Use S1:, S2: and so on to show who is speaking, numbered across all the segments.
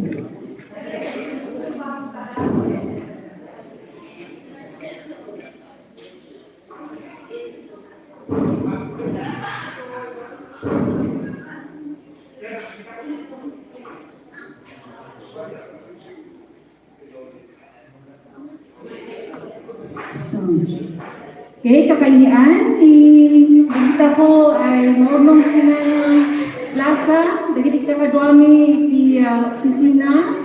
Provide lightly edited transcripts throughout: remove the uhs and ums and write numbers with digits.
S1: Okay, kakailian, kita ko ay maunong sila plaza, dagiti ka kadwami iti opisina,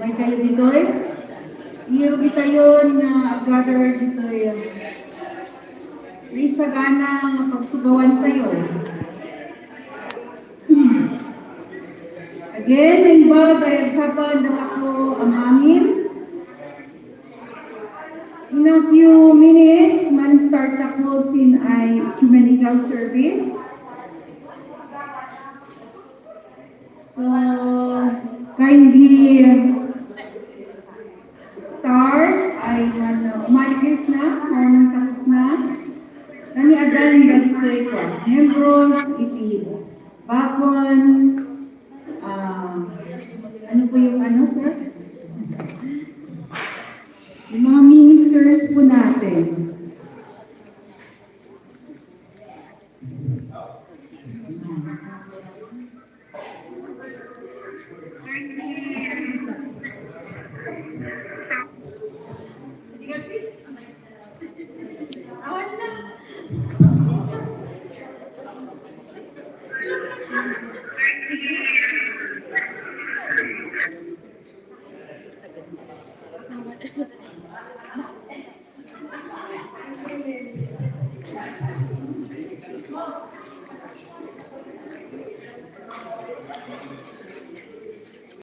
S1: may kayo dito'y. Iyo kita yun gather dito'y. Isa gana mapagtugawan tayo. Again, ang bag ay saban na ako ang amin. In a few minutes, man-start ako sin ay humanical service. So, kindly start ay umaligis na, parang tapos na. Kani adan gastoy ko. Membros, iti Bakun, ano po yung ano, sir? Yung mga ministers po natin.